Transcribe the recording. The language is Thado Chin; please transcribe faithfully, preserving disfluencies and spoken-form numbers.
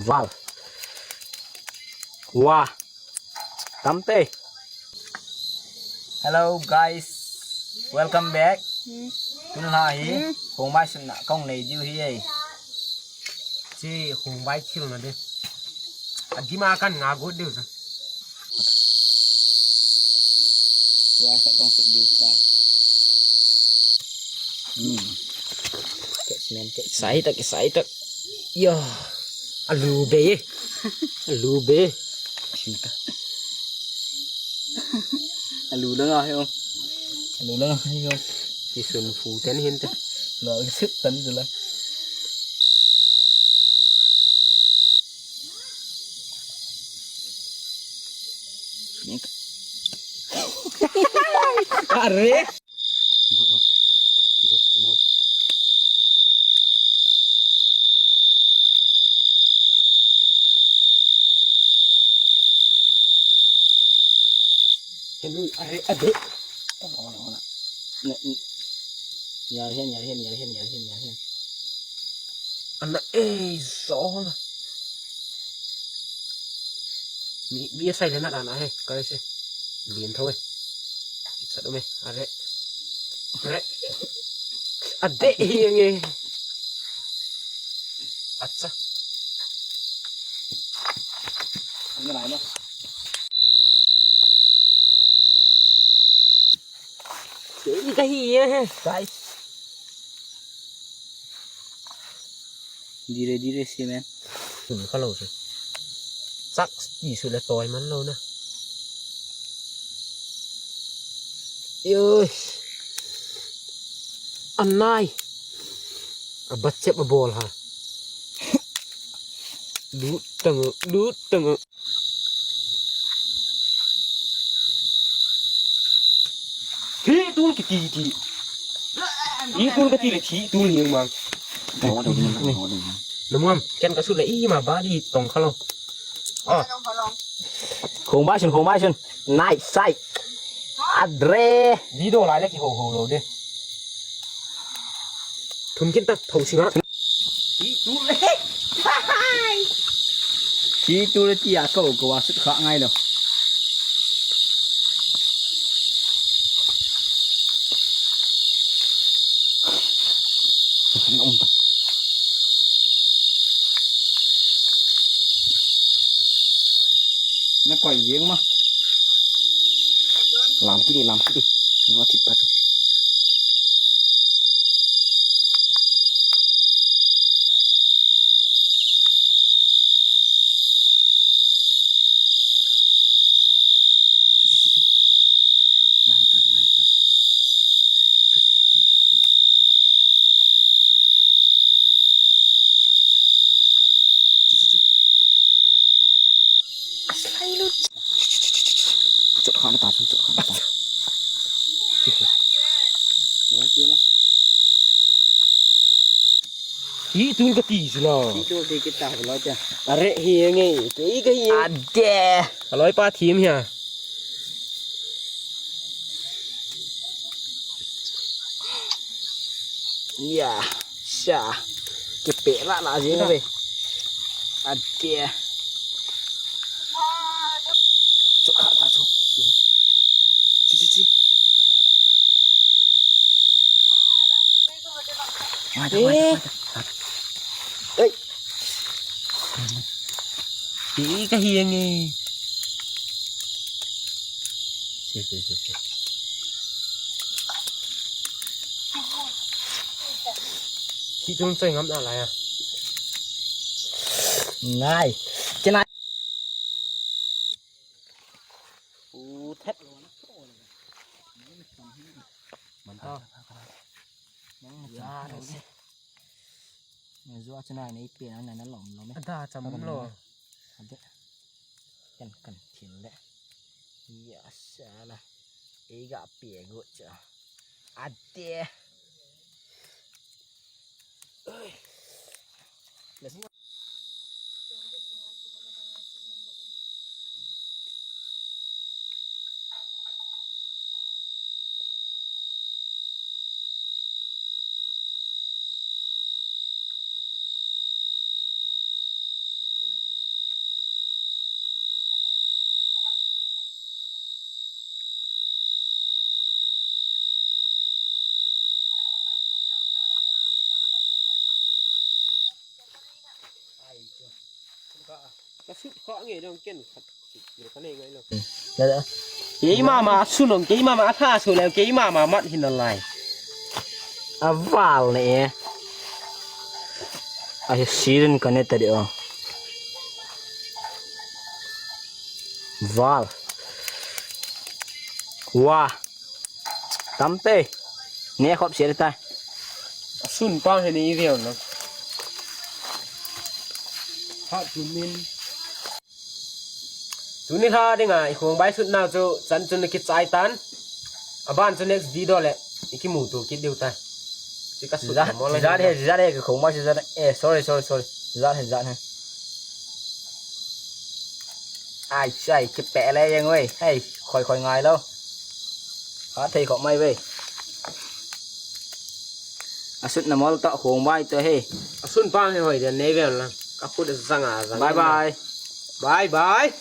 Wow. Wah. Tamte. Hello guys. Welcome back. Tun la hi. Hung mai sun na kong nei diu hi ei. Chi hung mai thil na de. A dima kan nga got diu sa. Tua sa tong sep diu sa. Hmm. Catch man, catch man. Sai tak, sai tak. Ya. Alu be. Alu be. Alu lang ah, yo. Alu lang ah, yo. Isun fu ten hin te. Lo sip tan tu la. Are. Hello, are, ade. Ona, ona. Na, na. Yar hen, yar hen, yar hen, yar hen, yar hen. Ana, eh, so na. Mi, mi sai le na, na, na, he, kai se. Lien thou e. Sat um e. Are. Are. Ade hi nge. Acha. Ang nalai mo. Ika hi ye he. Sai. Dire, dire, si men. Sun kha lou se. Sak ti su le toi man lou na. Yoi. Anai. A bat chep a bol ha. Lut tang, lut tang. Thi tul kiti ti. Thi tul kati le thi tul ni mang. Namuam, ken ka su le i ma ba di tong kha lou. Oh. Khong bai sun, khong bai sun. Nice sight. Adre. Video lai le ki ho ho lou de. Thum kin tak thou singa. Thi tul le. Thi tul le ti a ko ko wa sut kha ngai lou. Na koi jeng ma. Lam kit di, lam kit di. Wa thip pa. Lai ta, lai ta. Chot kha na ta, chot kha na ta. Hi tul kati sila. Hi tul ti kita lo cha. Are hi nge, ke i ka hi. Ade. Aloi pa thim hia. Iya, sha. Kipeh lah lah jing ve. Ade. Chok kha ta chok. Chi, chi, chi. Mai ta, mai ta, mai ta. Ei. Hi ka hi nge. Che, che, che, che. Hi tung chai ngam na lai a. Ngai. Che nai. U thet. Man ta. Nang ja lo se. Nang jua chana nei pe na na lom lom e. Ada cham lo. Ade. Kan kan thil le. Ya sala. Ei ga pe go cha. Ade. Oi. Ka sut kha nge dong ken khat. Ka nei ngai lo. Kei mama sun ong, kei mama atha su le, kei mama mat hin alai. Aval ne e. Ai sirin ka ne ta de o. Val. Wa. Tamte. Ne khop sir ta. Sun pa he ni veo no. Ha tumin. Tuni lha dinga i khong bai sut na chu chan chun kichai tan. Aban chu next video le i kimuto kit diu ta. Chi ka sut Zat, mo la zat ni he, zat he, ka khong bai sut zat. Eh, sorry, sorry, sorry. Zat he, zat he. Ai, chai, kipe le yang oi. Hei, khoi khoi ngai lo. Ha thei khop mai ve. Asut na mol to khong bai to he. Asun pa he hoi de nei ve la. Ka khut zanga zanga. Bye bye. Bye bye.